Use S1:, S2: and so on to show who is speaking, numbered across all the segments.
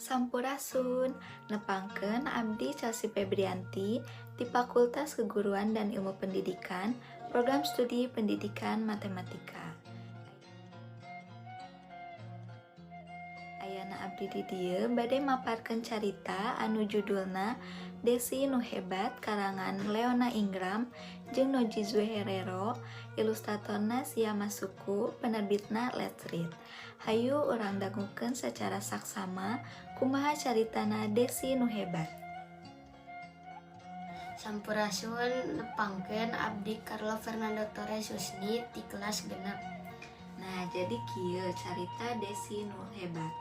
S1: Sampurasun, nepangkeun abdi Chelsea Febrianti di Fakultas Keguruan dan Ilmu Pendidikan, Program Studi Pendidikan Matematika. Ayana abdi di dieu bade maparkeun carita anu judulna Desi Nu Hebat karangan Leona Ingram jeung Nozizwe Herero, ilustratorna Siya Masuku, penerbitna Let's Read. Hayu urang dangukeun secara saksama kumaha caritana Desi Nu Hebat.
S2: Sampurasun, nepangkeun abdi Carlo Fernando Torres Husni ti kelas 6.
S1: Nah, jadi kieu carita Desi Nu Hebat.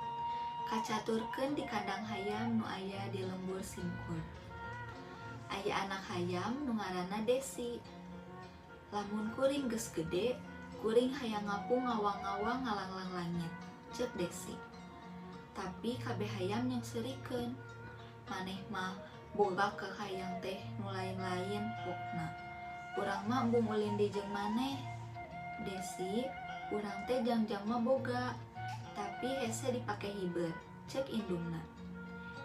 S1: Kacaturkeun di kandang hayam nu aya di lembur simkur. Aya anak hayam nu ngaranna Desi. "Lamun kuring geus gede, kuring hayang ngapung ngawang-ngawang ngalanglang langit," cek Desi. Tapi kabeh hayam nyeungseurikeun. "Maneh mah boga kahayang teh nu lain-lain pokna. Urang mah embung ulin deui jeung maneh." "Desi, urang teh jangjang mah boga, tapi hese dipake hiber," cek indungna.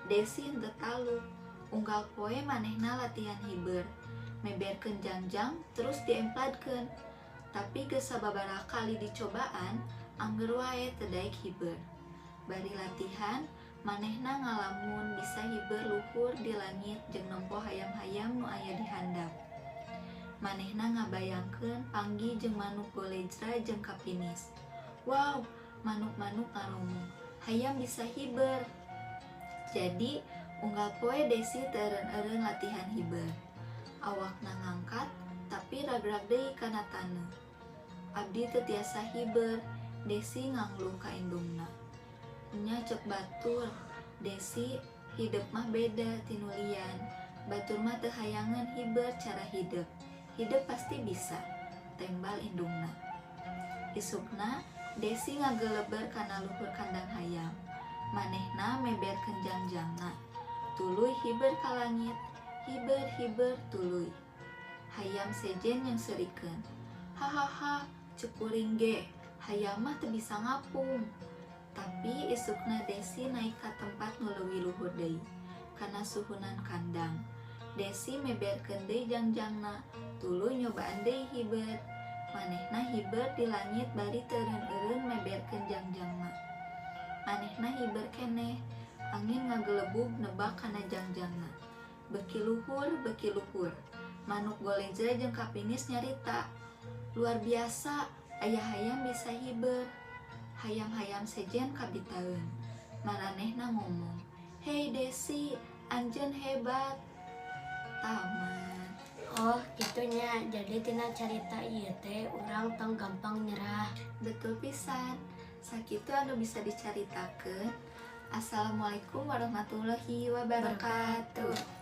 S1: Desi henteu taluk. Unggal poe manehna latihan hiber, meberkeun jangjang terus diempladkeun. Tapi geus sababaraha kali dicobaan, angger wae teu daek hiber. Bari latihan, manehna ngalamun bisa hiber luhur di langit jeung nempo hayam-hayam nu aya di handap. Manehna ngabayangkeun panggih jeung manuk golejra jeung kapinis. "Wow," manuk-manuk ngaromong, "hayam bisa hiber." Jadi, unggal poe Desi teu eureun-eureun latihan hiber. Awakna ngangkat, tapi ragrag deui kana taneuh. "Abdi teu tiasa hiber," Desi ngangluh ka indungna. "Nya cek batur, Desi, hidep mah beda ti nu lian. Batur mah teu hayangeun hiber cara hidep. Hidep pasti bisa," tembal indungna. Isukna, Desi ngageleber kana luhur kandang hayam. Manehna meberkeun jangjangna. Tuluy hiber ka langit, hiber hiber tuluy. Hayam sejen nyeungseurikeun. "Hahaha, cek kuring ge, hayam mah teu bisa ngapung." Tapi isukna Desi naik ka tempat nu leuwih luhur deui, kana suhunan kandang. Desi meberkeun deui jangjangna, tuluy nyobaan deui hiber. Manehna hiber di langit bari teu eureun-eureun meberkeun jangjangna. Manehna hiber keneh, angin ngagelebug nebak kana jangjangna. Beuki luhur, beuki luhur. Manuk golejra jeung kapinis nyarita, "Luar biasa, aya hayam bisa hiber." Hayam-hayam sejen kabitaeun. Maranehna ngomong, "Hei Desi, anjeun hebat." Tamat.
S2: Oh, kitu nya. Jadi tina carita ieu teh urang tong gampang nyerah.
S1: Betul pisan. Sakitu anu bisa dicaritakeun. Assalamualaikum warahmatullahi wabarakatuh.